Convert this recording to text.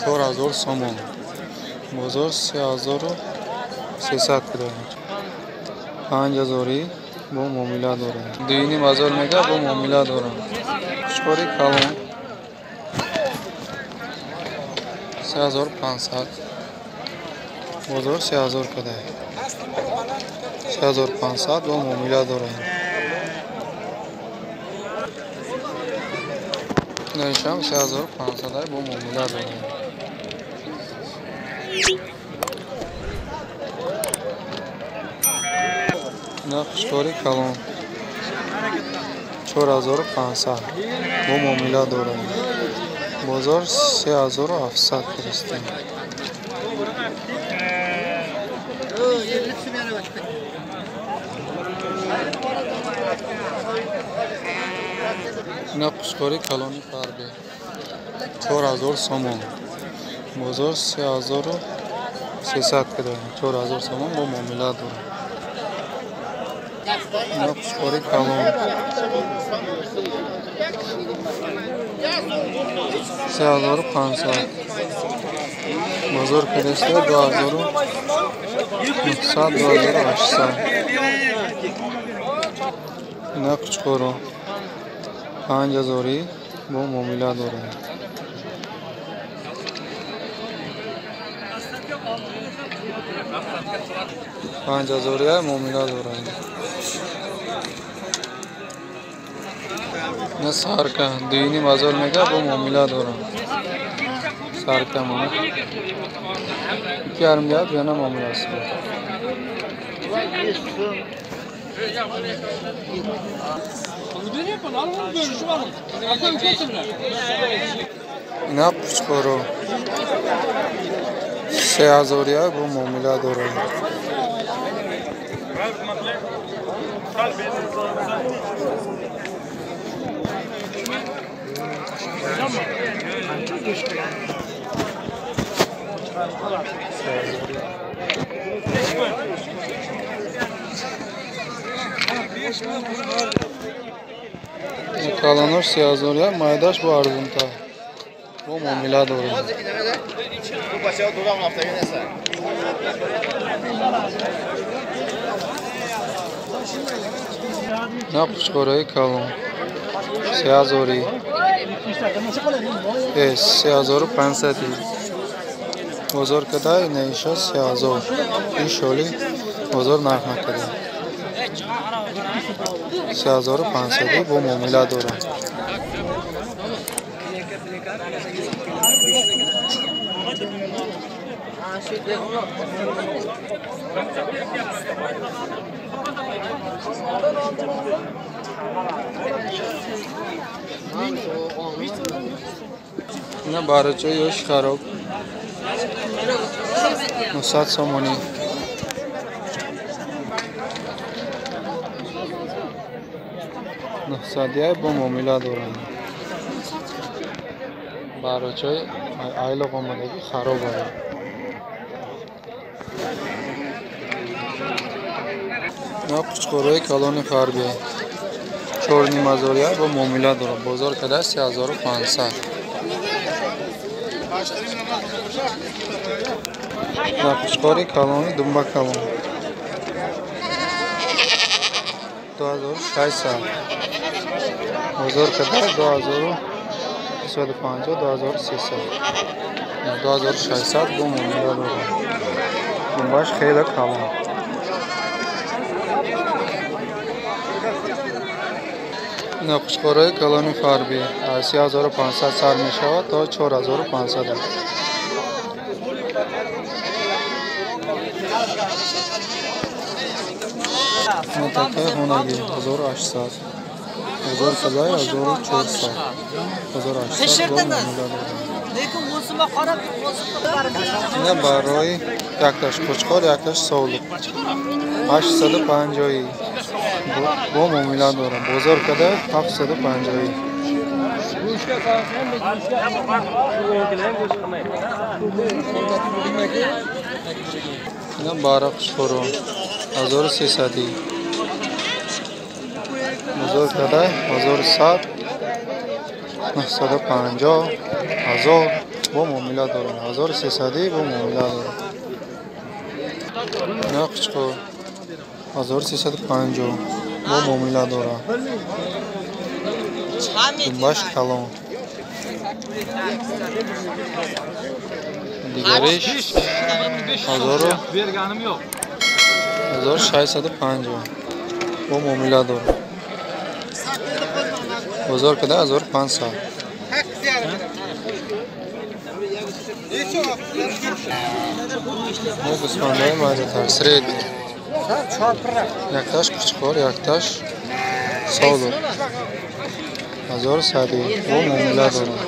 4000 сомон. Бозор 3300 кида. 5000 бо муомила дорам. 2500 мега бо муомила дорам. Қучқори калон 3500. Бозор 3000 кида. 3500 бо муомила дорам. Инашам 3500 бо муомила дорам. Ина қучқори калон 4500 бо муомила дорам. Бозор 3700 киристем. Ина қучқори калони фарбе 4000 сомон. Бозор 3300 кида. 4000 сомон бо муомила дорам. Ина қучқори калон 3500. Бозор кидаста 2900, 2800. Ина қучқоро 5000 бо муомила дорам. 5000 муомила дорам. Ина сарка 2500 мега бо муомила дорам. Сарка мана 2,5 гап яна муомила аст. Ина қучқоро 3000 бо муомила дорам. Калонош 3000, майдаш бо арзонтар. Бо муомила дорам. На қучқораи калон 3000, 3500. Бозор кадай неиша 3000. Ин шоли бозор нарх накарда. 3500 бо муомила дорам. Ина барачаи ёши хароб 900 сомонӣ. 900 бо муомила дорам. Барачаи айлоқ омадагӣ хароб ара. Ина қучқораи калони фарбе 4500 бо муомила дорам. Бозор када 3500. Ина қучқори калони думба калон 2600. Бозор када 2250, 2300. 2600 бо муомила дорам. Думбаш хеле калон. Ина қучқораи калони фарбӣ аз 3500 сар мешавад то 4500. Минтақаи хонагӣ 1800. Бозор кадай 1400. 1800 бо муомила дорам. Ина барои якташ қучқор, якташ совлуқ 850 бо муомила дорам. Бозор када 750. Ина бара қучқоро 1300. Бозор када 1100, 950, 1000. Бо муомила дорам. 1300 бо муомила дорам. На қучқор 1350 бо муомила дорам. Думбаш калон. Дигариш 1650 бо муомила дорам. Бозор када 1500. Мо гӯсфандаи майдатар средний. Якташ қучқор, якташ солу. 1100 бо муомила дорам.